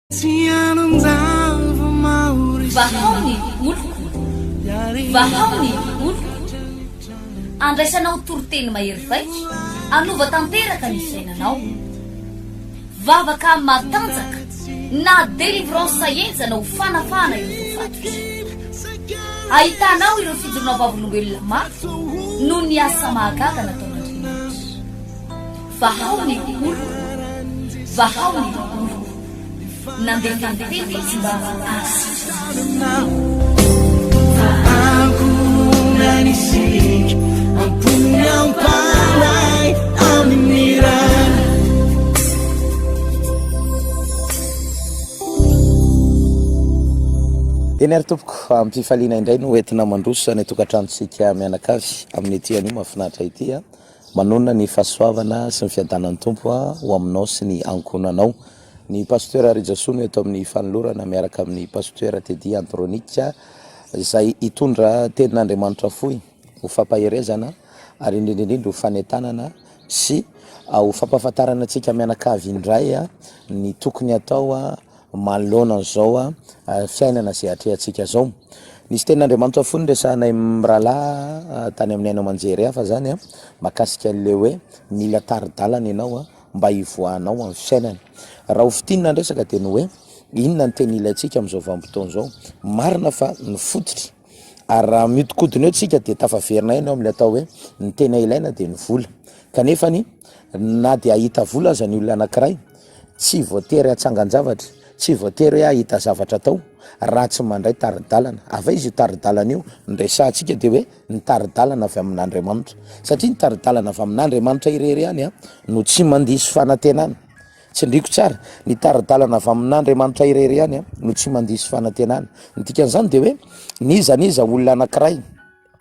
Vahao ny oloko, vahao ny oloko. Andraisanao toriteny mahery vaika, hanova tanteraka ny fiainanao. Vavaka matanjaka na délivrance henjana ho fanafahana ireo voafatotra. Ahitanao ireo fijoroana vavolombelona mafy noho ny asa mahagaga nataon'Andriamanitra. Vahao ny oloko, vahao ny oloko. Nandefa ny teny izy mba hahasitrana. Eny ary tompoko, am-pifaliana indray no entina mandroso any an-tokantranontsika mianakavy amin'ity anio mahafinaritra ity. Manonona ny fahasoavana sy ny fiadanan'ny Tompo ho aminao sy ny ankohonanao. Ny Pasteur Rijasoa no eto amin'ny fanolorana miaraka amin'ny Pasteur Teddy Andronic izay hitondra tenin'Andriamanitra fohy ho fampaherezana ary indrindra indrindra ho fanentanana sy ho fampahafantarana antsika mianakavy indray ny tokony atao manoloana an'izao fiainana izay atrehantsika izao. Nisy tenin'Andriamanitra fohy noresahanay mirahalahy tany amin'ny haino aman-jery hafa izany mahakasika an'ilay hoe mila tari-dalana ianao mba hivoahanao amin'ny fiainana. Raha ho fintinina ny resaka dia ny hoe inona ny tena ilaintsika amin'izao vanim-potoana izao. Marina fa ny fototra ary raha mihodinkodina eo tsika dia tafaverina ihany eo amin'ilay atao hoe ny tena ilaina dia ny vola. Kanefa ny na dia hahita vola aza ny olona anankiray Tsy voatery hatsangan-javatra, tsy voatery hoe hahita zavatra atao raha tsy mandray tari-dalana. Avy aiza io tari-dalana io? Ny resahantsika dia hoe ny tari-dalana avy amin'Andriamanitra. Satria ny tari-dalana avy amin'Andriamanitra irery ihany no tsy mandiso fanantenana. Tsindriako tsara, ny tari-dalana avy amin'Andriamanitra irery ihany no tsy mandiso fanantenana. Ny dikan'izany dia hoe n'iza n'iza olona anankiray,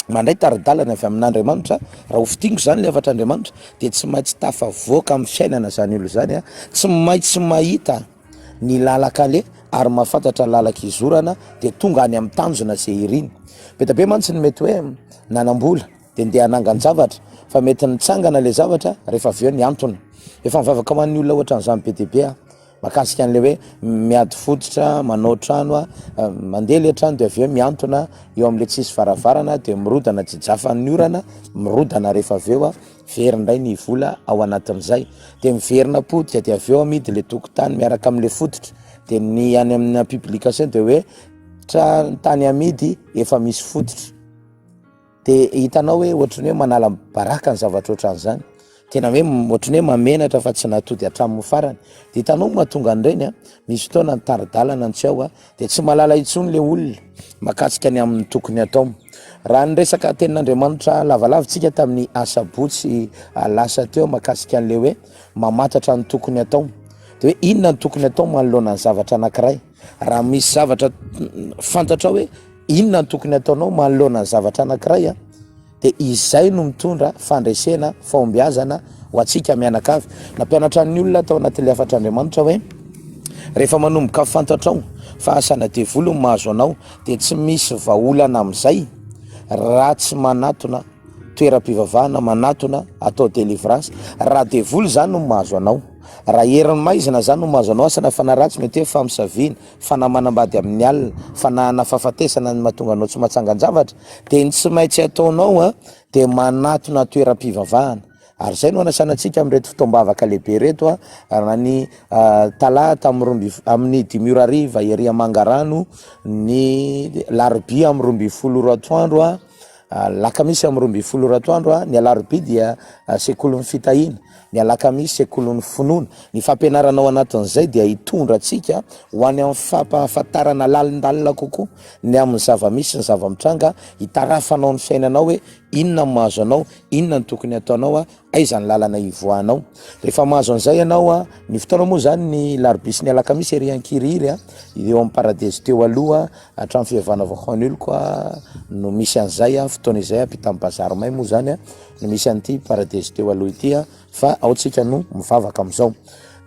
mandray tari-dalana avy amin'Andriamanitra, raha ho fintiniko izany ilay hafatr'Andriamanitra, dia tsy maintsy tafavoaka amin'ny fiainana izany olona izany, tsy maintsy mahita ny lalan-kaleha ary mahafantatra ny lalan-kizorana, dia tonga any amin'ny tanjona izay iriny. Be dia be mantsy ny mety hoe nanam-bola dia ndeha hanangan-javatra, fa mety nitsangana ilay zavatra rehefa avy eo nihantona. Efa nivavaka ho an'ny olona ohatran'izany be dia be aho. Mahakasika an'ilay hoe miady fototra, manao trano, mandeha ilay trano dia avy eo mihantona eo amin'ilay tsisy varavarana dia mirodana jijafan'ny orana, mirodana rehefa avy eo, very indray ny vola ao anatin'izay. Dia miverina potika dia avy eo amidy ilay tokotany miaraka amin'ilay fototra. Dia ny any amin'ny publication dia hoe trano tany amidy efa misy fototra. De hitanao hoe ohatran'ny hoe manala baraka ny zavatra ohatran'izany. Tena hoe ohatran'ny hoe mamenatra fa tsy natody hatramin'ny farany. De hitanao mahatonga an'ireny a, misy fotoana ny tari-dalana no tsy ao a, de tsy mahalala intsony le olona mahakasika ny amin'ny tokony hatao. Raha niresaka tenin'Andriamanitra lavalava tsika tamin'ny asabotsy lasa teo mahakasika an'le hoe mamantatra ny tokony hatao. De hoe inona ny tokony hatao manoloana ny zavatra anankiray. Raha misy zavatra fantatrao hoe Inona no tokony ataonao manoloana ny zavatra anankiray a? Dia izay no mitondra fandresena, fahombiazana ho antsika mianakavy. Nampianatra ny olona tao anatin'ilay hafatr'Andriamanitra hoe rehefa manomboka fantatrao fa asana devoly no mahazo anao dia tsy misy vahaolana amin'izay raha tsy manatona toeram-pivavahana, manatona atao délivrance. Raha devoly izany no mahazo anao, raha herin'ny maizina izany no mahazo anao, asana fanahy ratsy mety hoe famosaviana, fanahy manambady amin'ny alina, fanahana fahafatesana ny mahatonga anao tsy mahatsangan-javatra, dia ny tsy maintsy ataonao a, dia manatona toeram-pivavahana. Ary izay no anasana antsika amin'ireto fotoam-bavaka lehibe ireto a, raha ny talata amin'ny roa amby amin'ny dimy ora hariva ery Mangarano, ny larobia amin'ny 12 ora atoandro a, Alakamisy amin'ny 12 ora atoandro, ny alarobia dia sekolin'ny fitahiana, ny alakamisy sekolin'ny finoana. Ny fampianarana ao anatin'izay dia hitondra antsika ho any amin'ny fampahafantarana lalindalina kokoa ny amin'ny zava-misy sy ny zava-mitranga, hitarafanao ny fiainanao hoe inona no mahazo anao, inona no tokony hataonao, aiza ny lalana hivoahanao. Rehefa mahazo an'izay ianao, ny fotoana moa izany ny larobia sy ny alakamisy ery Ankirihiry, eo amin'ny Paradise teo aloha, hatramin'ny fivavahana vahoan'oloko no misy an'izay fotoana izay, ampitan'ny bazary may moa izany no misy an'ity Paradise teo aloha ity, fa ao tsika no mivavaka amin'izao.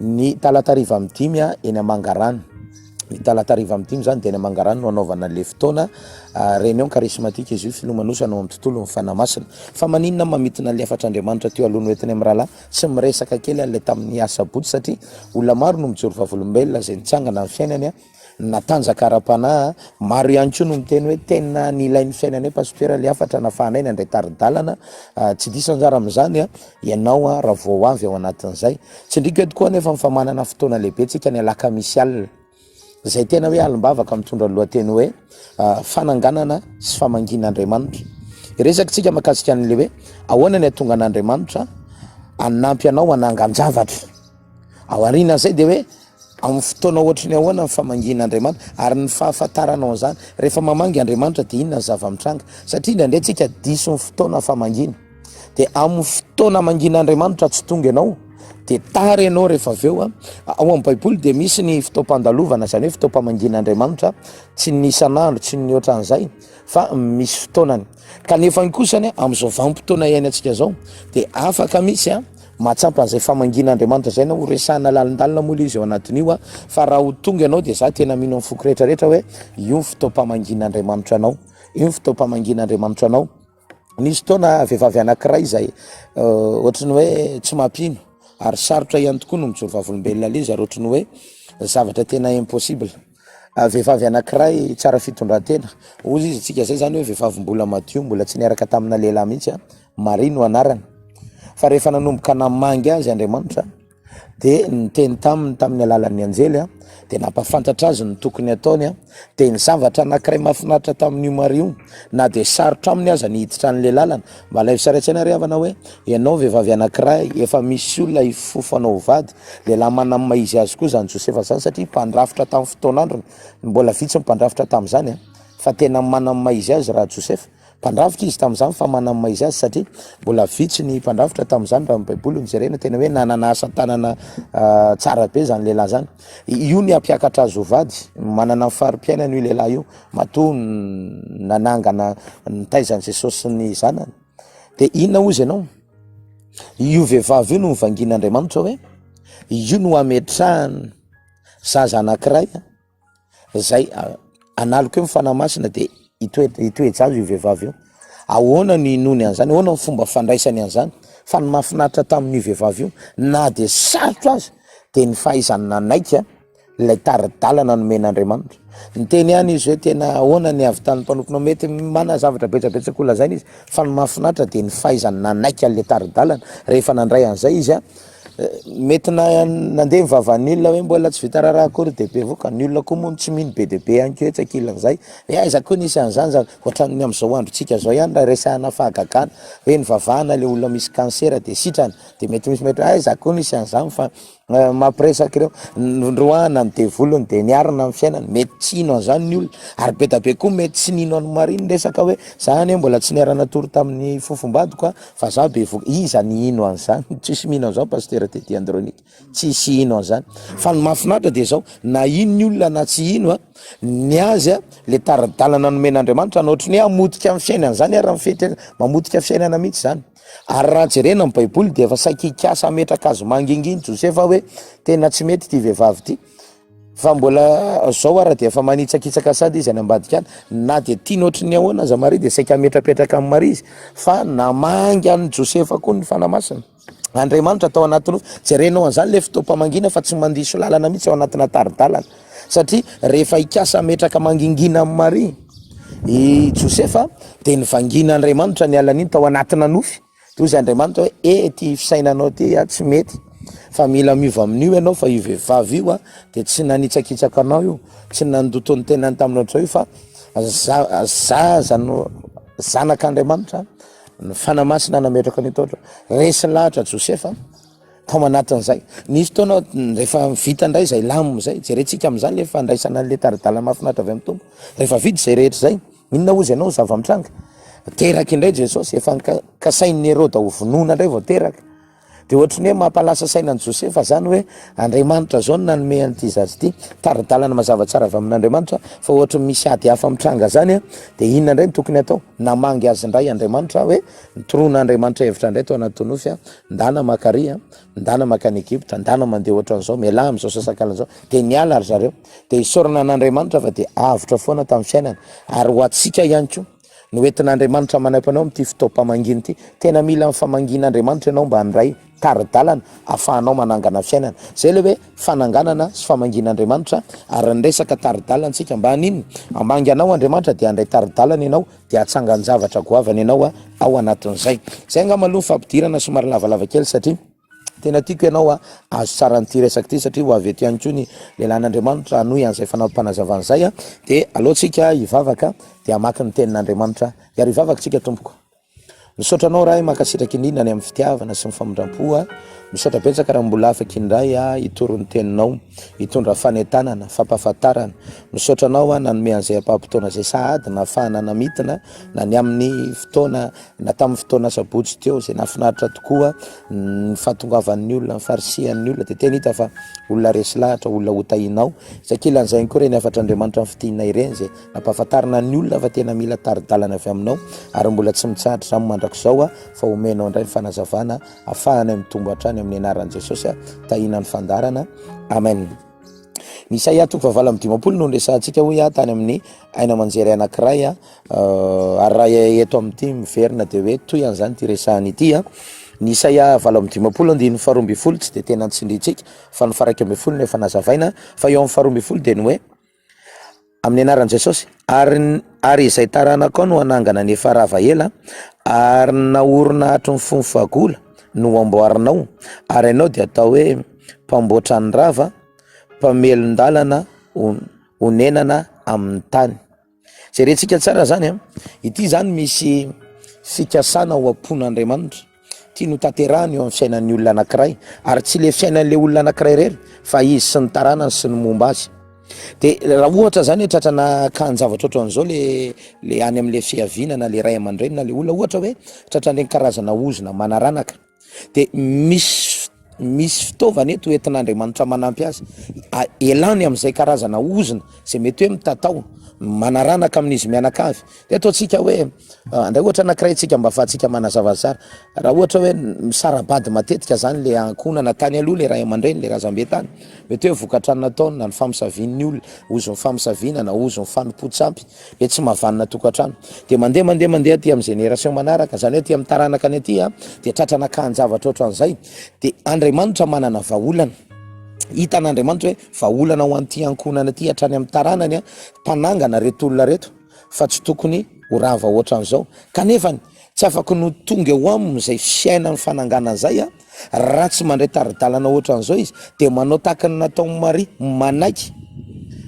Ny talata hariva amin'ny dimy eny Mangarano. Ny talata hariva amin'ny dimy izany dia any Mangarano no hanaovana an'ilay fotoana. Réunion charismatique izy io, filomanosana ao amin'ny tontolon'ny Fanahy Masina. Fa maninona mamintina an'ilay hafatr'Andriamanitra teo aloha noentiny amin'ny rahalahy tsy miresaka kely an'ilay tamin'ny asabotsy satria olona maro no mijoro vavolombelona izay nitsangana ny fiainany natanjaka ara-panahy. Maro ihany koa no miteny hoe tena nilain'ny fiainanay Pasitera ilay hafatra nafahanay nandray tari-dalana. Tsy diso anjara amin'izany ianao raha vao ho avy ao anatin'izay. Tsindriko eto koa anefa ny fa manana fotoana lehibe tsika ny alakamisy alina. Izay tena hoe alim-bavaka mitondra ny lohateny hoe fananganana sy famangian'Andriamanitra. Hiresaka tsika mahakasika an'ilay hoe ahoana ny hahatonga an'Andriamanitra hanampy anao hanangan-javatra. Ao aorianan'izay dia hoe amin'ny fotoana ohatry ny ahoana ny famangian'Andriamanitra ary ny fahafantaranao an'izany. Rehefa mamangy Andriamanitra dia inona ny zava-mitranga? Satria indraindray tsika diso ny fotoana famangiana. Dia amin'ny fotoana amangian'Andriamanitra tsy tonga ianao dia tara ianao rehefa avy eo. Ao amin'ny Baiboly dia misy ny fotoam-pandalovana, izany hoe fotoam-pamangian'Andriamanitra, tsy ny isan'andro, tsy ny ohatran'izay fa misy fotoanany. Kanefa kosa amin'izao vanim-potoana iainantsika izao dia afaka mihitsy Mahatsapa an'izay famangian'Andriamanitra izay ianao, ho resahina lalindalina moa ilay izy ao anatin'io fa raha ho tonga ianao dia za tena mino amin'ny foko rehetra rehetra hoe io ny fotoam-pamangian'Andriamanitra anao, io ny fotoam-pamangian'Andriamanitra anao. Nisy fotoana vehivavy anankiray izay ohatry ny hoe tsy mampino ary sarotra ihany tokoa no mijoro vavolombelona ilay izy ary ohatry ny hoe zavatra tena impossible. Vehivavy anankiray tsara fitondran-tena, hozy izy tsika zay zany hoe vehivavy mbola madio, mbola tsy niaraka tamina lehilahy mihitsy Maria no anarany. Fa rehefa nanomboka namangy azy Andriamanitra, dia niteny taminy tamin'ny alalan'ny anjely, dia nampahafantatra azy ny tokony hataony, dia ny zavatra anankiray mahafinaritra tamin'io Maria io, na dia sarotra aminy aza ny hiditra an'ilay lalana, mba alaivo sary an-tsaina ry havana hoe, ianao vehivavy anankiray, efa misy olona hifofo anao ho vady, lehilahy manana ny maha izy azy koa izany Josefa izany, satria mpandrafitra tamin'ny fotoan'androny, mbola vitsy ny mpandrafitra tamin'izany, fa tena manana ny maha izy azy raha Josefa. Mpandrafitra izy tamin'izany fa manana ny maha izy azy satria mbola vitsy ny mpandrafitra tamin'izany raha ny baiboly no jerena, tena hoe nanana asa tanana tsara be zany lehilahy zany. Io ny hampiakatra azy ho vady, manana ny fari-piainany io lehilahy io, matoa nanangana nitaiza an'i Jesosy sy ny zanany. De inona hozy ianao? Io vehivavy io no novangian'Andriamanitra hoe io no hametrahany zaza anankiray Zay analoka eo ny fanahy masina de hitoe-jaza io vehivavy io. Ahoana no inoany an'izany? Ahoana ny fomba fandraisany an'izany? Fa ny mahafinaritra tamin'io vehivavy io, na dia sarotra aza, dia ny fahaizany nanaiky ilay tari-dalana nomen'Andriamanitra. Niteny ihany izy hoe tena ahoana ny havitan'ny mpanomponao? Mety manana zavatra betsabetsaka ho lazaina izy, fa ny mahafinaritra dia ny fahaizany nanaiky an'ilay tari-dalana. Rehefa nandray an'izay izy, Mety nandeha ny vavan'ny olona hoe mbola tsy vita raharaha akory dia bevoka, ny olona koa moa tsy mino be dia be ihany koa etsy ankilan'izay, hoe aiza koa nisy an'izany zany, ohatran'ny amin'izao androntsika izao ihany raha resahana fahagagana hoe nivavahana ilay olona misy cancer dia sitrana, dia mety misy mety hoe aiza koa nisy an'izany fa mampiresaka ireo, noroahana ny devoliny dia niarina ny fiainany, mety tsy hino an'izany ny olona, ary be dia be koa mety tsy nino an'i Maria niresaka hoe za anie mbola tsy niara-natory tamin'ny fofombadiko a, Fa za bevoka, iza ny hino an'izany? Tsisy mino an'izao Pasitera Teddy Andronic, tsisy hino an'izany. Fa ny mahafinaritra dia zao, na hino ny olona na tsy hino a, ny azy a, le tari-dalana nomen'Andriamanitra no ohatry ny hoe hamotika ny fiainana zany ary ny fety, mamotika fiainana mihitsy zany. Ary raha jerena ny baiboly dia efa saika hikasa hametraka azy mangingina Josefa hoe tena tsy mety ity vehivavy ity. Fa mbola zao ara dia efa manitsakitsaka sady izy any ambadika any, na dia tiany ohatry ny ahoana aza Maria dia saika hametrapetraka amin'i Maria izy, fa namangy an'i Josefa koa ny Fanahy Masina. Andriamanitra tao anaty nofy, jerenao an'izany le fotoam-pamangiana fa tsy mandiso lalana mihitsy ao anatina tari-dalana, satria rehefa hikasa hametraka mangingina amin'i Maria i Josefa dia nivangian'Andriamanitra ny alan'iny tao anatina nofy. Dia hoy Andriamanitra hoe, eh, ity fisainanao ity ah, tsy mety, fa mila miova amin'io ianao, fa io vehivavy io ah, dia tsy nanitsakitsaka anao io, tsy nandoto ny tenany taminao ohatr'izao io, fa za, zaza no zanak'Andriamanitra, ny Fanahy Masina nametraka an'io taotra. Resy lahatra Josefa tao anatin'izay. Nisy fotoana rehefa vita indray izay lamina izay, jerentsika amin'izany ilay fandraisana an'ilay tari-dalana mahafinaritra avy amin'ny Tompo. Rehefa vita izay rehetra izay, Inona hozy ianao zava-mitranga? Teraka indray Jesosy, efa kasain'i Heroda ho vonoina indray vao teraka. Dia ohatry ny hoe mampalasa saina an'i Josefa izany hoe Andriamanitra izao no nanome an'ity zaza ity, tari-dalana mazava tsara avy amin'Andriamanitra, fa ohatry ny misy ady hafa mitranga izany an, dia inona indray no tokony hatao? Namangy azy indray Andriamanitra hoe, nitoroan'Andriamanitra hevitra indray tao anaty nofy an, ndana maka ary an, ndana mankany Egypta, ndana mandeha ohatran'izao, mialà amin'izao sasak'alina izao, dia niala ry zareo. Dia isaorana an'Andriamanitra fa dia avotra foana tamin'ny fiainana, ary ho antsika ihany koa. no entin'Andriamanitra manampy anao amin'ity fotoam-pamangiana ity. Tena mila ny famangian'Andriamanitra ianao mba handray tari-dalana ahafahanao manangana fiainana. Izay ilay hoe fananganana sy famangian'Andriamanitra ary niresaka tari-dalana isika mba haninona? Hamangy anao Andriamanitra dia handray tari-dalana ianao dia hatsangan-javatra goavana ianao ao anatin'izay. Izay angamba aloha ny fampidirana somary lavalava kely satria. Tena tiako ianao a, azo tsara an'ity resaka ity satria ho avy eto ihany koa ny lehilahin'Andriamanitra hanohy an'izay fanampim-panazavana izay a, dia aleo tsika hivavaka dia hamaky ny tenin'Andriamanitra hiary hivavaka tsika tompoko. Misaotra anao Ray, mankasitraka indrindra ny amin'ny fitiavana sy ny famindram-po a, misaotra betsaka raha mbola afaka indray a hitory ny teninao, hitondra fanentanana, fampahafantarana, misaotra anao a nanome an'izay ampaham-potoana izay sahady nahafahana namitina na ny amin'ny fotoana Na tamin'ny fotoana asabotsy teo izay nahafinaritra tokoa ny fahatongavan'ny olona, ny farisihan'ny olona dia tena hita fa olona resy lahatra, olona hotahianao. Izay ankilan'izay ihany koa ireny hafatr'Andriamanitra amin'ny fitinina ireny izay nampahafantarina ny olona fa tena mila tari-dalana avy aminao ary mbola tsy mitsahatra izany mandrakizao fa omenao indray ny fanazavana ahafahanay mitombo hatrany amin'ny anaran'i Jesosy. Tahiana ny fandaharana. Amen. Ny Isaia toko fahavalo amby 50 no niresahantsika hoy aho tany amin'ny haino aman-jery anankiray ary raha eto amin'ity miverina dia hoe toy an'izany ity resahana ity a. Ny Isaia 58 andininy faha-12 tsy dia tena nitsindrintsika fa ny faha-11 no efa nazavaina fa eo amin'ny faha-12 dia ny hoe amin'ny anaran'i Jesosy ary ary izay taranakao no hanangana ny efa rava ela ary naorina hatry ny fony fahagola no amboarinao ary ianao dia atao hoe mpamboatra ny rava mpamelon-dalana honenana amin'ny tany. Jerentsika tsara zany an, ity zany misy fikasana ao am-pon'Andriamanitra, tiany ho tanterahana eo amin'ny fiainan'ny olona anankiray, ary tsy le fiainan'le olona anankiray irery fa izy sy ny taranany sy ny momba azy. De raha ohatra zany hoe tratrana akan-javatra ohatran'izao le le any amin'le fiaviana na le ray aman-dreny na le olona ohatra hoe tratran'ireny karazana ozona manaranaka, De misy misy fitaovana eto entin'Andriamanitra manampy azy, elany amin'izay karazana ozona zay mety hoe mitatao, manaranaka amin'izy mianakavy. De ataontsika hoe andray ohatra anankiray tsika mba ahafahantsika manazava azy tsara, raha ohatra hoe misara-bady matetika zany le ankohonana tany aloha le ray aman-dreny le razambe tany, mety hoe vokatra ny nataony na ny famosavian'ny olona, ozon'ny famosaviana na ozon'ny fanompoan-tsampy, Dia tsy mahavanona tokantrano. Dia mandeha mandeha mandeha aty amin'ny génération manaraka, izany hoe aty amin'ny taranaka any aty an, dia tratrana akan-javatra ohatran'izay. Dia Andriamanitra manana vahaolana. Hitan'Andriamanitra hoe vahaolana ho an'ity ankohonana ity hatrany amin'ny taranany an, mpanangana ireto olona ireto fa tsy tokony ho rava ohatran'izao. Kanefany tsy afaky ny ho tonga eo aminy izay fiainan'ny fananganana izay an, Raha tsy mandray tari-dalana ohatran'izao izy dia manao tahaka ny nataon'i Maria, manaiky,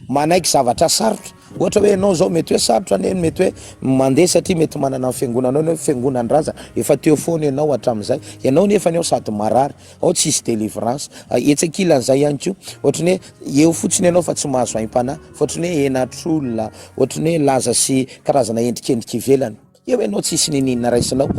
manaiky zavatra sarotra. Ohatra hoe ianao izao mety hoe sarotra anie mety hoe mandeha satria mety manana ny fiangonanao ianao, fiangonan-drazana, efa teo foana ianao hatramin'izay, ianao nefa ao sady marary, ao tsisy délivrance. Etsy ankilan'izay ihany koa, ohatran'ny hoe eo fotsiny ianao fa tsy mahazo aim-panahy, fa ohatran'ny hoe henatr'olona, ohatran'ny hoe laza sy karazana endrikendrika ivelany. Eo ianao tsisy niniana raisinao,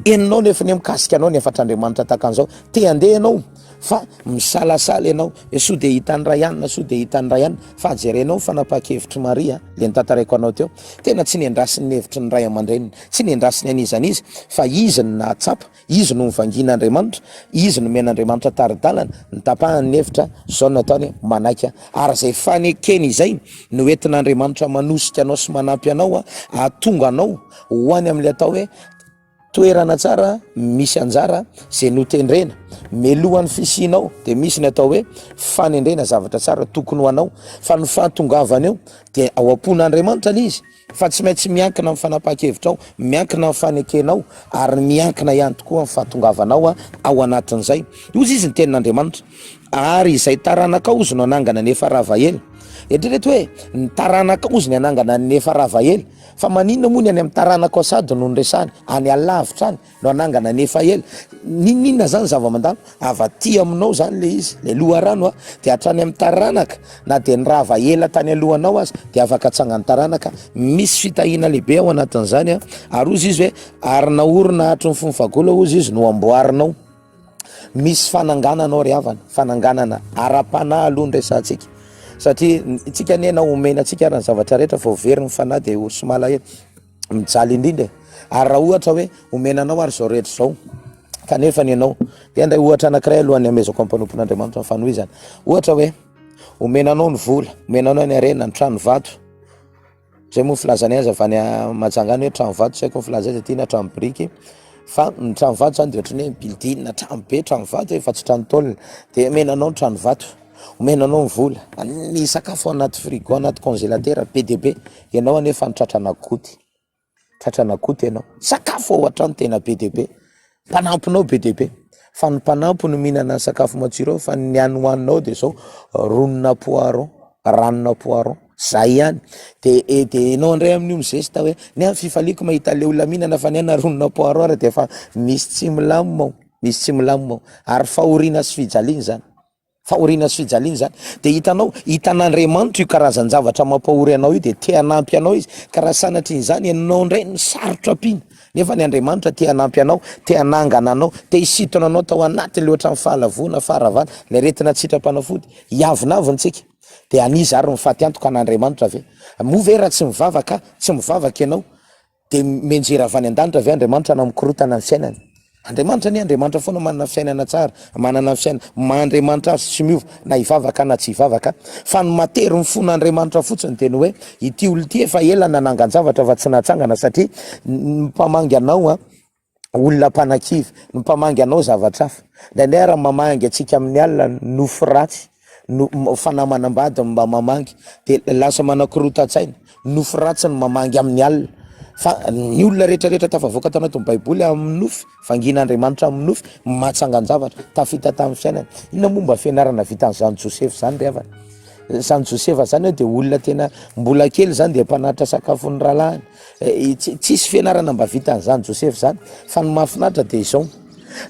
henonao nefa ny mikasika anao ny hafatr'Andriamanitra tahaka an'izao, te handeha ianao fa misalasala ianao hoe soa dia hitan'ny ray anina, soa dia hitan'ny ray anina, fa jerenao ny fanapahan-kevitr'i Maria, le notantaraiko anao teo, tena tsy nendrasiny ny hevitry ny ray aman-dreniny, tsy nendrasiny an'iza n'iza fa izy no nahatsapa Izy no novangian'Andriamanitra, Izy nomen'Andriamanitra tari-dalana, nitapahany ny hevitra, izao no nataony, manaika. Ary izay fanekeny izay no entin'Andriamanitra manosika anao sy manampy anao hahatonga anao ho any amin'ilay atao hoe toerana tsara misy anjara izay notendrena. Melohan'ny fisianao dia misy ny atao hoe fanendrena zavatra tsara tokony ho anao, fa ny fahatongavana eo dia ao am-pon'Andriamanitra ilay izy. Fa tsy maintsy miankina amin'ny fanapahan-kevitrao, miankina amin'ny fanekenao, ary miankina ihany tokoa amin'ny fahatongavanao ao anatin'izay. Hozy izy ny tenin'Andriamanitra, Ary izay taranakao hozy no hanangana ny efa rava ela. Eritrereto hoe, ny taranakao hozy ny hanangana ny efa rava ela. Fa maninona moa ny any amin'ny taranakao sady no noresahany, any alavitra any? no hanangana ny efa ela. N'inon'inona zany zava-mandalo, avy aty aminao zany le izy, le loharano a, de hatrany amin'ny taranaka, na de ny rava ela tany alohanao aza de afaka atsangan'ny taranaka, misy fitahiana lehibe ao anatin'izany a, ary hozy izy hoe, ary naorina hatry ny fony fahagola hozy izy no amboarinao. Misy fananganana ao ry havana, fananganana ara-panahy aloha no resahantsika. Satria tsika anie na omena antsika ary ny zavatra rehetra vao very ny fanahy dia ory sy malahelo. Mijaly indrindra e. Ary raha ohatra hoe omena anao ary izao rehetra izao kanefa ny ianao dia ndray ohatra anankiray alohan'ny hamezako amin'ny mpanompon'Andriamanitra ny fanohizana. Ohatra hoe omena anao ny vola, omena anao ny harena, ny trano vato. Zay moa filazanay azy avy any Mahajanga any hoe trano vato, tsy haiko ny filaza azy aty na trano biriky. Fa ny trano vato zany dia ohatran'ny hoe building, trano be, trano vato e, fa tsy trano tôle. Dia omena anao ny trano vato, omena anao ny vola, ny sakafo anaty frigo, anaty congélateur be dia be. Ianao anefa no tratrana goty, tratrana goty ianao. Sakafo ao an-trano tena be dia be, mpanampinao be dia be. Fa ny mpanampy no mihinana ny sakafo matsiro ao, fa ny any hohaninao dia zao ronona poireau, ranona poireau, zay ihany. De e de enao indray amin'io mizesta hoe ny ahy ny fifaliako mahita le olona mihinana fa ny ahy na ronona poireau ary de efa misy tsy milamina ao, misy tsy milamina ao. Ary fahoriana sy fijaliana izany. Fahoriana sy fijaliana izany. Dia hitanao, hitan'Andriamanitra io karazan-javatra mampahory anao io, dia te hanampy anao Izy. Ka raha sanatrian'izany ianao indray no sarotra ampiana, nefa ny Andriamanitra te hanampy anao, te hanangana anao, te hisintona anao tao anatin'ilay ohatran'ny fahalavoana, faharavana, ilay aretina tsy sitram-panafody. Hiavonavona isika. Dia an'iza ary no faty antoka? An'Andriamanitra ve? Moa ve raha tsy mivavaka, tsy mivavaka ianao, Dia mianjera avy any an-danitra ve Andriamanitra na mikorotana ny fiainany? Andriamanitra anie Andriamanitra foana manana fiainana tsara, manana ny fiainana, maha Andriamanitra azy tsy miova na hivavaka na tsy hivavaka, fa ny matery ny fon'Andriamanitra fotsiny dia ny hoe ity olona ity efa ela nanangan-javatra fa tsy nahatsangana satria ny mpamangy anao an, olona mpanakivy, ny mpamangy anao zavatra hafa. Indraindray ary mamangy antsika amin'ny alina nofy ratsy, no fanahy manambady no mba mamangy, de lasa manakorotan-tsaina, nofy ratsy no mamangy amin'ny alina. Fa ny olona rehetra rehetra tafavoaka tao anatin'ny baiboly amin'ny nofy, vangian'Andriamanitra amin'ny nofy, mahatsangan-javatra, tafita tamin'ny fiainana. Inona moa mba fianarana vitan'izany Josefa izany ry havana? Izany Josefa izany hoe dia olona tena mbola kely izany dia mpanatitra sakafon'ny rahalahiny. Eh, tsisy fianarana mba vitan'izany Josefa izany, fa ny mahafinaritra dia izao,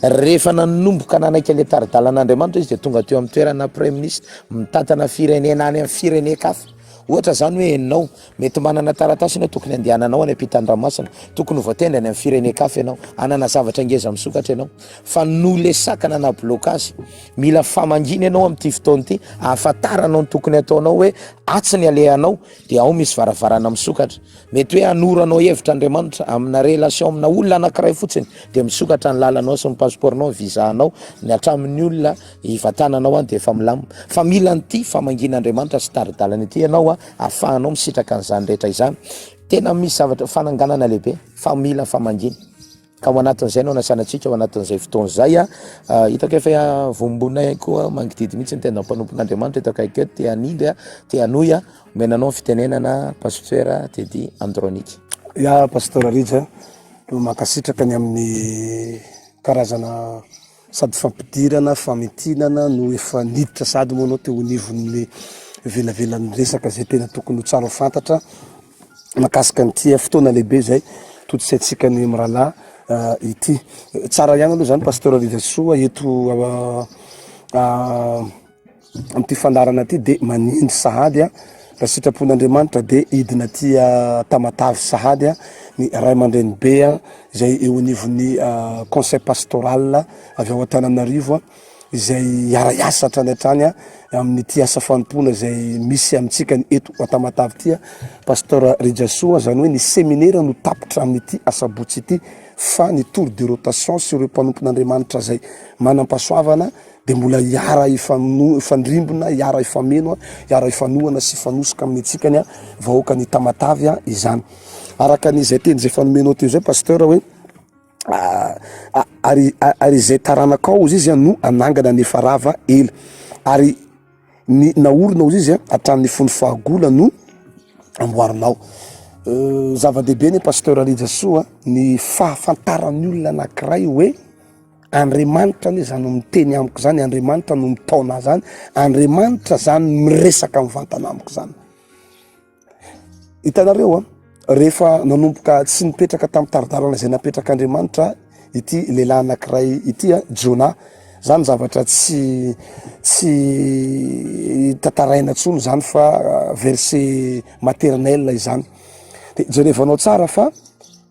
rehefa nanomboka nanaiky ilay tari-dalan'Andriamanitra izy dia tonga teo amin'ny toerana praiminisitra, mitantana firenena any amin'ny firenen-kafa. Ohatra izany hoe ianao, mety manana taratasy ianao tokony handehananao any ampitan-dranomasina, tokony ho voatendry any amin'ny firenen-kafa ianao, hanana zavatra ngeza misokatra ianao, fa noho ilay sakana na blocage, mila famangiana ianao amin'ity fotoana ity, ahafantaranao ny tokony hataonao hoe atsy ny alehanao, dia ao misy varavarana misokatra. Mety hoe hanoro anao hevitra Andriamanitra amina relation amina olona anankiray fotsiny dia misokatra ny lalanao sy ny passeport-nao, ny visa-nao, ny hatramin'ny olona hivatananao any dia efa milamina. Fa mila an'ity famangian'Andriamanitra sy tari-dalana ity ianao ahafahanao misitraka an'izany rehetra izany. Tena misy zavatra fananganana lehibe fa mila famangiana. Ka ao anatin'izay no anasana antsika ao anatin'izay fotoana izay a. Ah, hitako efa vombonay ihany koa mangididy mihitsy ny tena mpanompon'Andriamanitra eto akaiky eto, te hanindry a, te hanohy a. Omena anao ny fitenenana Pasteur Teddy Andronique. Ya Pasteur Rija, mankasitraka ny amin'ny karazana Sady fampidirana, famintinana no efa niditra sahady moa anao teo anivon'ny velavelan'ny resaka izay tena tokony ho tsara ho fantatra mahakasika an'ity fotoana lehibe izay tontosaintsika ny mirahalahy ity. Tsara ihany aloha izany Pasteur Rijasoa eto amin'ity fandaharana ity dia manindry sahady raha sitrapon'Andriamanitra dia hidina aty Tamatave sahady ny ray aman-dreny be izay eo anivon'ny conseil pastoral avy ao Antananarivo izay hiara-hiasa hatrany hatrany amin'ity asa fanompoana izay misy amintsika ny eto Tamatave ity Pasteur Rijasoa, izany hoe ny seminera no tapitra amin'ity asabotsy ity fa ny tour de rotation sy ireo mpanompon'Andriamanitra izay manam-pahasoavana dia mbola hiara hifandrimbona, hiara hifameno, hiara hifanohana sy hifanosoka amin'ny antsika ny vahoakan'i Tamatave izany. Araka ny izay teny izay efa nomenao teo izay Pasteur hoe ary ary izay taranakao hozy izy no hanangana ny efa rava ela ary ny naorina hozy izy hatramin'ny fony fahagola no amboarinao. Zava-dehibe anie Pasteur Rijasoa ny fahafantaran'ny olona anankiray hoe Andriamanitra anie zany miteny amiko zany, Andriamanitra no mitaona ahy zany, Andriamanitra zany miresaka mivantana amiko zany. Hitanareo a, rehefa nanomboka tsy nipetraka tamin'ny tari-dalana izay napetrak'Andriamanitra ity lehilahy anankiray ity a, Jona, zany zavatra tsy tsy tantaraina intsony zany fa verset maternel izany. De jerevanao tsara fa.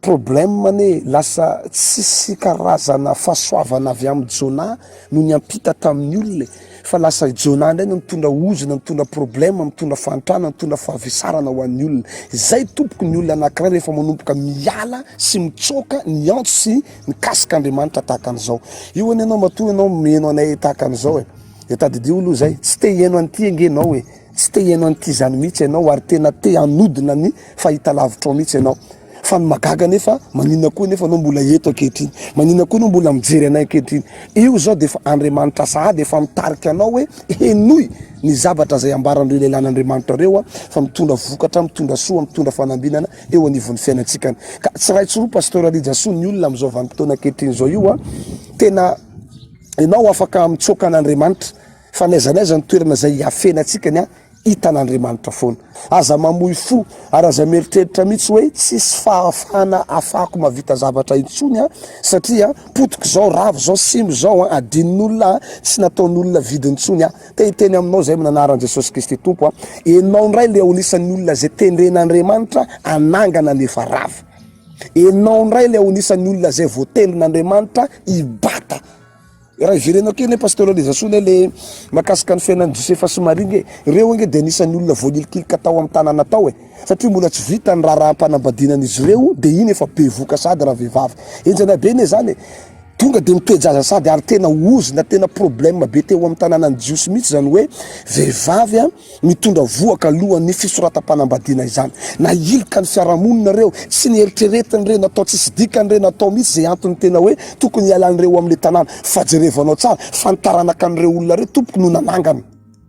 Problème anie lasa tsisy karazana fahasoavana avy amin'i Jonah no niampita tamin'ny olona e, fa lasa i Jonah indray no nitondra ozona, nitondra problème, nitondra fahantrana, nitondra fahavesarana ho an'ny olona. Izay tompoko ny olona anankiray rehefa manomboka miala sy mitsoaka ny antso sy mikasika Andriamanitra tahaka an'izao. Io anie ianao matoa ianao miheno anay tahaka an'izao e, dia tadidio aloha izay, tsy te hihaino an'ity ange ianao e. Tsy te hihaino an'ity izany mihitsy ianao ary tena te hanodina ny fahitalavitrao mihitsy ianao. Fa ny mahagaga anefa, maninona koa anefa anao mbola eto ankehitriny? Maninona koa anao mbola mijery anay ankehitriny? Io izao dia efa Andriamanitra sahady efa mitarika anao hoe henoy ny zavatra izay ambaran'ireo lehilahin'Andriamanitra ireo fa mitondra vokatra, mitondra soa, mitondra fanambinana eo anivon'ny fiainantsika. Ka tsy ray tsy roa Pasteur Rijasoa ny olona amin'izao vanim-potoana ankehitriny izao io, tena ianao afaka mitsoaka an'Andriamanitra. Fa n'aiza n'aiza ny toerana izay hiafenantsika ny an, hitan'Andriamanitra foana. Aza mamoy fo ary aza mieritreritra mihitsy hoe tsisy fahafahana afahako mahavita zavatra intsony an, satria potika izao, rava izao, simba izao an, adinon'olona an, tsy nataon'olona vidiny intsony an. Te hiteny aminao izay amin'ny anaran'i Jesosy Kristy Tompo an, enao indray ilay ho anisan'ny olona izay tendren'Andriamanitra hanangana ny efa rava. Enao indray ilay ho anisan'ny olona izay voatendrin'Andriamanitra hibata. Raha hiverena kely anie Pasteur Elizasoa anie le mahakasika ny fiainan'i Josefa sy Maria nge, ireo ange dia anisan'ny olona voahilikilika tao amin'ny tanàna tao e, satria mbola tsy vita ny raharaham-panambadianan'izy ireo dia iny efa bevoka sahady ravehivavy. Henjana be anie zany e, tonga dia mitoe-jaza sahady ary tena ozona, tena problème be teo amin'ny tanànan'ny Jiosy mihitsy zany hoe vehivavy a. mitondra vohoka alohan'ny fisoratam-panambadiana izany. Nahilika ny fiarahamonina ireo, tsy nieritreretiny ireo, natao tsisy dikany ireo, natao mihitsy izay antony tena hoe tokony hialan'ireo amin'ilay tanàna. Fa jerevanao tsara fa ny taranaka an'ireo olona ireo tompoko no nanangana.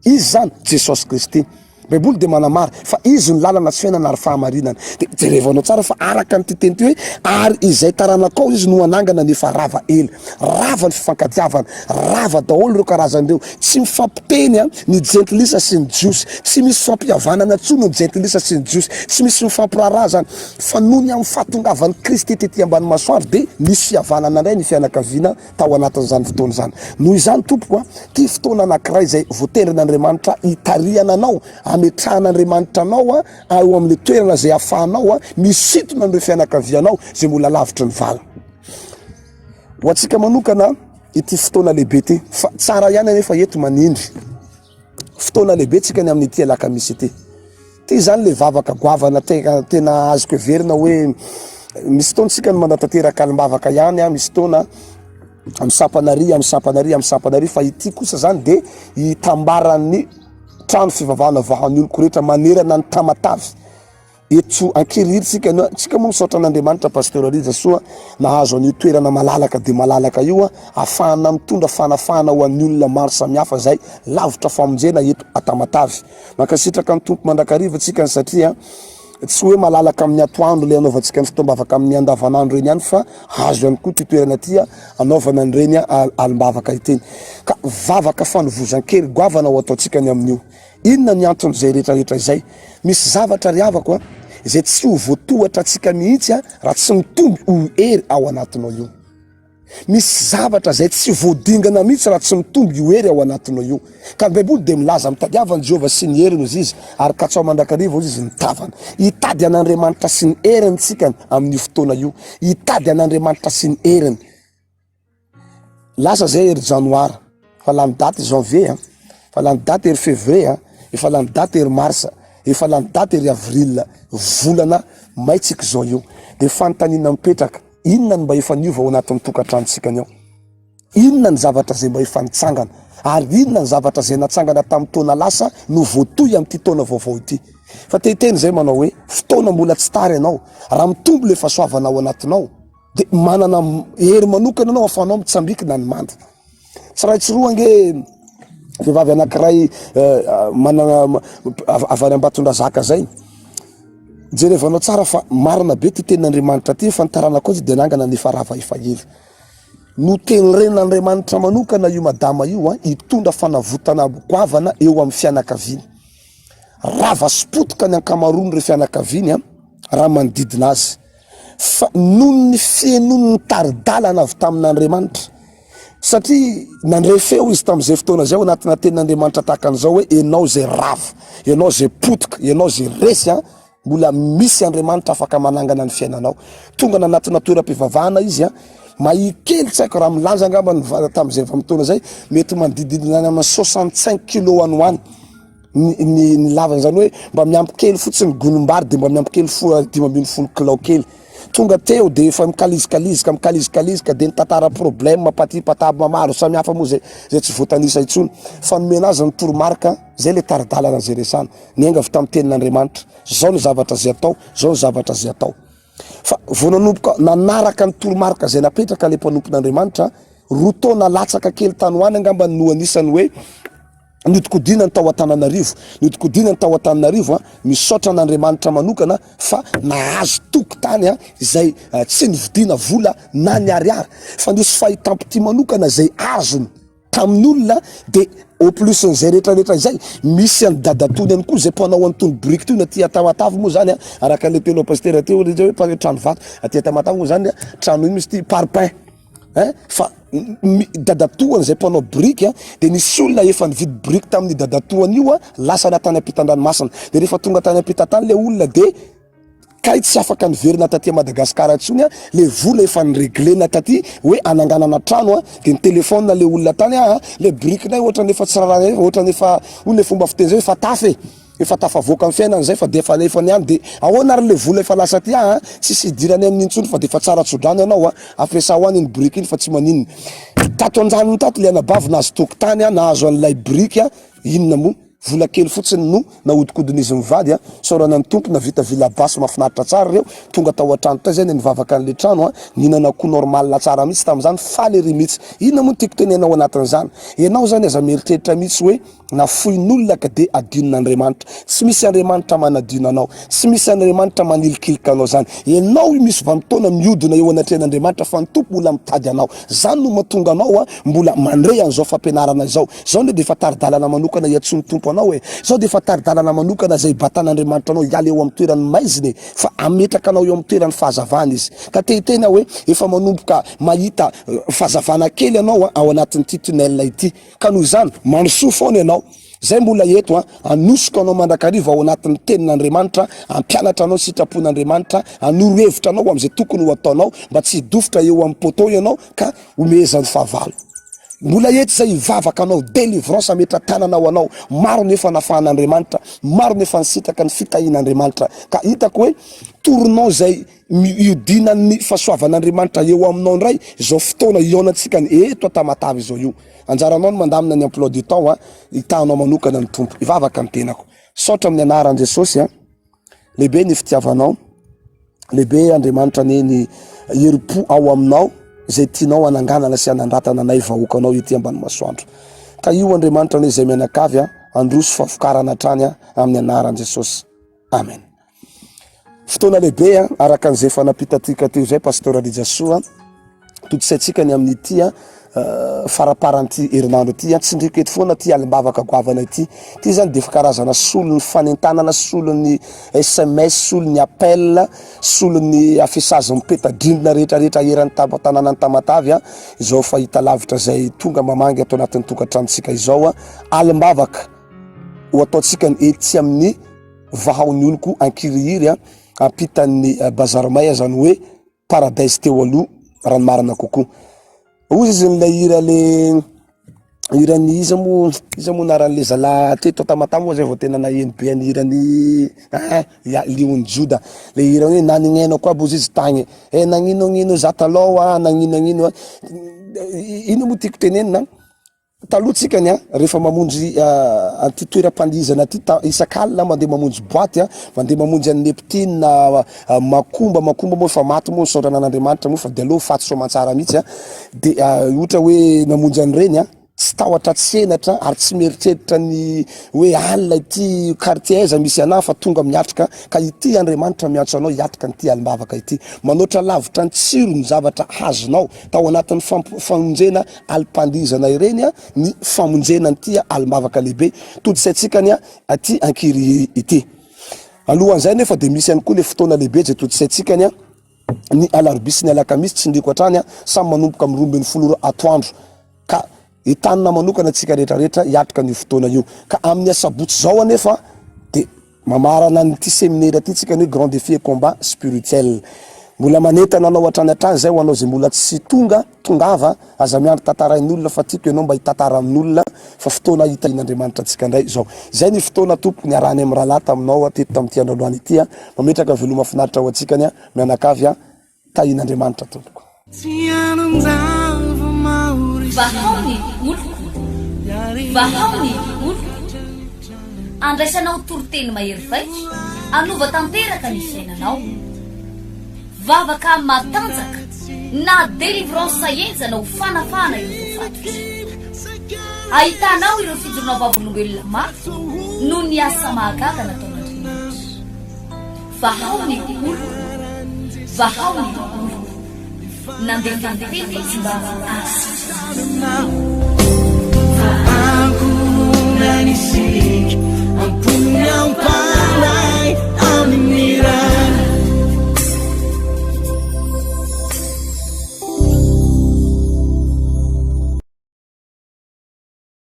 Iza izany? Jesosy Kristy. Baiboly dia manamary fa Izy no lalana sy fiainana ary fahamarinana. Dia jerevanao tsara fa araka an'ity teny ity hoe ary izay taranakao izy no hanangana ny efa rava ela. Rava ny fifankatiavana, rava daholo ireo karazana ireo. Tsy mifampiteny ny jentilisa sy ny jiosy, tsy misy fampihavanana intsony ny jentilisa sy ny jiosy, tsy misy mifampiraharaha izany. Fa noho ny amin'ny fahatongavan'i Kristy tety ambany masoandro dia nisy fihavanana indray ny fianakaviana tao anatin'izany fotoana izany. Noho izany tompoko a, ity fotoana anankiray izay voatendrin'Andriamanitra hitarihana anao, hametrahan'Andriamanitra anao eo amin'ilay toerana izay ahafahanao misintona an'ireo fianakavianao izay mbola lavitry ny vala. Ho antsika manokana ity fotoana lehibe ity, fa tsara ihany anefa eto manindry fotoana lehibe tsika ny amin'ity alakamisy ity. Ity izany le vavaka goavana tena tena azoko heverina hoe misy fotoana tsika no manatanteraka alim-bavaka ihany a, misy fotoana amin'ny sampana ary, amin'ny sampana ary, amin'ny sampana ary, fa ity kosa zany de itambaran'ny trano fivavahana vahan'ny oloko rehetra manerana ny Tamatave. Eto ankirihiry tsika no tsika moa misaotra an'Andriamanitra Pasteur Rija soa nahazo an'io toerana malalaka dia malalaka io afahana mitondra fanafahana ho an'ny olona maro samihafa izay lavitra famonjena eto Tamatave. Mankasitraka ny Tompo mandrakariva tsika satria tsy hoe malalaka amin'ny atoandro ilay anaovantsika ny fotoam-bavaka amin'ny andavanandro ireny ihany fa azo ihany koa ity toerana ity anaovana an'ireny alim-bavaka iteny. Ka vavaka fanovozan-kery goavana ho ataontsika ny amin'io. Inona ny anton'izay rehetra rehetra izay? Misy zavatra ry havako a, izay tsy ho voatohatra antsika mihitsy a, raha tsy mitombo io hery ao anatinao io. Misy zavatra izay tsy voadingana mihitsy raha tsy mitombo io hery ao anatinao io. Ka ny Baiboly dia milaza, mitadiava an'i Jehovah sy ny heriny hozy izy, ary katsaho mandrakariva hozy izy ny tavany. Hitady an'Andriamanitra sy ny heriny tsika amin'io fotoana io. Hitady an'Andriamanitra sy ny heriny. Lasa zay ery janoary, efa lany daty janvier a, efa lany daty ery fevrier a, efa lany daty ery mars, efa lany daty ery avril, volana may tsika zao io. De fanontaniana mipetraka, inona no mba efa niova ao anatin'ny tokantranontsika ny ao? Inona ny zavatra zay mba efa nitsangana? Ary inona ny zavatra zay natsangana tamin'ny taona lasa no voatohy amin'ity taona vaovao ity? Fa te hiteny zay manao hoe, fotoana mbola tsy tara ianao, raha mitombo le fahasoavana ao anatinao, De manana hery manokana ianao ahafahanao mitsambikina ny manda. Tsy ray tsy roa ange vehivavy anankiray manana avy any Ambatondrazaka zay. Jerevanao tsara fa marina be ty tenin'Andriamanitra ty fa ny taranakao izy de nangana ny efa rava efa ela. Notenren'Andriamanitra manokana io madama io an, hitondra fanavotana goavana eo amin'ny fianakaviany. Rava sy potika ny ankamaroan'ireo fianakaviany an, raha manodidina azy. Fa noho ny fihenoany ny tari-dalana avy tamin'Andriamanitra, satria nandre feo izy tamin'izay fotoana izay ao anatina tenin'Andriamanitra tahaka an'izao hoe, ianao izay rava, ianao izay potika, ianao izay resy an, Mbola misy Andriamanitra afaka manangana ny fiainanao. Tonga nanatona toeram-pivavahana izy an, mahia kely tsy haiko raha milanja angamba ny va- tamin'izay vanim-potoana izay, mety manodididina any amin'ny 65 kilos any ho any ny ny ny lavany, izany hoe mba miampy kely fotsiny gonim-bary dia mba miampy kely fo- 15 kilao kely. Tonga teo dia efa mikalizikalizika mikalizikalizika dia nitantara problème patipataba maro samihafa moa zay zay tsy voatanisa intsony fa nomena azy ny toromarika zay le tari-dalana zay resahana niainga avy tamin'ny tenin'Andriamanitra zao ny zavatra zay atao zao ny zavatra zay atao fa vao nanomboka nanaraka ny toromarika zay napetraka le mpanompon'Andriamanitra roa taona latsaka kely tany ho any angamba no anisany hoe Niodikodina ny tao Antananarivo, niodikodina ny tao Antananarivo an, misaotra an'Andriamanitra manokana fa nahazo tokotany an, izay tsy nividiana vola na ny ariary, fa nisy fahitam-pitia manokana izay azony tamin'ny olona, de au plus n'izay rehetra rehetra izay, misy an'i dadatoany ihany koa izay mpanao an'itony biriky itony aty Tamatave moa zany an, araka an'ilay teninao pasitera teo hoe trano vato, aty Tamatave moa zany an, trano ino izy ity, parpaing. Hein fa ny dadatoany izay mpanao biriky a de nisy olona efa nividy biriky tamin'ny dadatoany io a lasana tany ampitan-dranomasina de rehefa tonga tany ampita tany le olona de kay tsy afaka niverina taty Madagasikara intsony a le vola efa nireglena taty hoe ananganana trano a de nitelefona le olona tany a le birikinay ohatran'ny efa tsy rarahana ohatran'ny efa hoy le fomba fiteny zay hoe efa tafy e. Efa tafavoaka ny fiainana zay fa de efa alefany any de ahoana ary le vola efa lasa aty aa tsisy hidirany aminy intsony fa de efa tsara tsodrano ianao a ampiasao any iny biriky iny fa tsy maninona tato anjanony tato le anabavy nahazo tokotany a nahazo an'ilay biriky a inona moa vola kely fotsiny no nahodikodin'izy mivady a isaorana ny tompo navita villa basse mahafinaritra tsara ireo tonga tao an-trano tao zay nivavaka an'le trano a nihinana akoho normal tsara mihitsy tamin'izany faly ery mihitsy inona moa no tiako tenenina ao anatin'izany ianao zany aza mieritreritra mihitsy hoe Nafoin'olona ka dia adinon'Andriamanitra. Tsy misy Andriamanitra manadino anao. Tsy misy Andriamanitra manilikilika anao zany. Ianao io misy vanim-potoana mihodina eo anatrehan'Andriamanitra fa ny Tompo mbola mitady anao. Zany no mahatonga anao a mbola mandre an'izao fampianarana izao. Zao anie dia efa tari-dalana manokana iantsoan'ny Tompo anao e. Zao dia efa tari-dalana manokana izay hibatan'Andriamanitra anao hiala eo amin'ny toeran'ny maizina e. Fa hametraka anao eo amin'ny toeran'ny fahazavana Izy. Ka te hiteny aho hoe efa manomboka mahita fahazavana kely ianao ao anatin'ity tunnel ity. Ka noho izany, mandrosoa foana ianao. Izay mbola eto an, hanosika anao mandrakariva ao anatin'ny tenin'Andriamanitra, hampianatra anao ny sitrapon'Andriamanitra, hanoro hevitra anao amin'izay tokony ho ataonao mba tsy hidofotra eo amin'ny poteau ianao ka homehezan'ny fahavalo. Mbola eto izay hivavaka anao, délivrance hametra-tanana ho anao. Maro ny efa nafahan'Andriamanitra, maro ny efa nisitraka ny fitahian'Andriamanitra. Ka hitako hoe tournant izay ihodinan'ny fahasoavan'Andriamanitra eo aminao indray izao fotoana hihaonantsika ny eto Tamatave izao io. Anjaranao ny mandamina ny emploi du temps a, hitahanao manokana ny Tompo. Hivavaka ny tenako. Saotra amin'ny anaran'i Jesosy a. Lehibe ny fitiavanao. Lehibe Andriamanitra anie ny herim-po ao aminao izay tianao hananganana sy hanandratana anay vahoakanao ety ambany masoandro. Ka io Andriamanitra anie izay mianakavy a, handroso fahavokarana hatrany a amin'ny anaran'i Jesosy. Amen. Fotoana lehibe a, araka an'izay efa nampitantsika teo izay Pasteur Rijasoa, todisaintsika ny amin'ity a eh, faraparan'ity herinandro ity a, tsindriko eto foana ity alim-bavaka goavana ity. Ity zany dia efa karazana solon'ny fanentanana, solon'ny SMS, solon'ny appel, solon'ny affichage mipeta-drindrina rehetrarehetra eran'ny tanànan'i Tamatave a, izao fahitalavitra izay tonga mamangy ato anatin'ny tokantranontsika izao a, alim-bavaka ho ataontsika ny etsy amin'ny Vahao ny oloko ankirihiry a, ampitan'ny bazary may azany hoe paradise teo aloha raha ny marina kokoa. Hoy izy ilay hira le hiran'ny iza moa iza moa anaran'le zalahy teto Tamatave moa zay vao tena naheno be ny hiran'ny ah ya Lion'i Joda le hira hoe nanignenako aby hozy izy tagny eh nagninognino za talôha nagninognino ino moa tiako tenenina. Taloha tsika ny a, rehefa mamonjy an'ity toeram-pandihizana ity ta- isak'alina mandeha mamonjy boaty a, mandeha mamonjy an'i Neptune, Makomba, Makomba moa efa maty moa nisaorana an'Andriamanitra moa fa de aleo faty soamantsara mihitsy a, de ohatra hoe namonjy an'ireny a, tsy tahotra tsy henatra ary tsy mieritreritra ny hoe alina ity quartier aiza misy anah fa tonga miatrika ka ity Andriamanitra miantso anao hiatrika an'ity alim-bavaka ity. Manoatra lavitra ny tsirony zavatra azonao tao anatin'ny famp- famonjena alim-pandihizana ireny ny famonjena an'ity alim-bavaka lehibe todisaintsika ny aty Ankirihiry ity. Alohan'izay nefa dia misy ihany koa le fotoana lehibe izay todisaintsika ny ny alarobia sy ny alakamisy, tsindriako hatrany, samy manomboka amin'ny 12 ora atoandro ka entanina manokana antsika rehetra rehetra hiatrika an'io fotoana io. Ka amin'ny asabotsy izao anefa dia. Mamarana an'ity seminera ity tsika ny hoe grand défi et combat spirituel. Mbola manentana anao hatrany hatrany izay ho anao izay mbola tsy tonga, tongava, aza miandry tantarain'olona fa tiako ianao mba hitantara amin'olona fa fotoana hitahian'Andriamanitra antsika indray izao. Izay ny fotoana tompoko niarahany amin'ny rahalahy taminao teto tamin'ity androandroany ity. Mametraka veloma finaritra ho antsika ny mianakavy. Tahin'Andriamanitra tompoko. Vahao ny oloko, vahao ny oloko. Andraisanao toriteny mahery vaika, hanova tanteraka ny fiainanao. Vavaka matanjaka na délivrance henjana ho fanafahana ireo voafatotra. Ahitanao ireo fijoroana vavolombelona mafy noho ny asa mahagaga nataon'Andriamanitra. Vahao ny oloko, vahao ny oloko. Nandefa ny teny izy mba hahasitrana azy.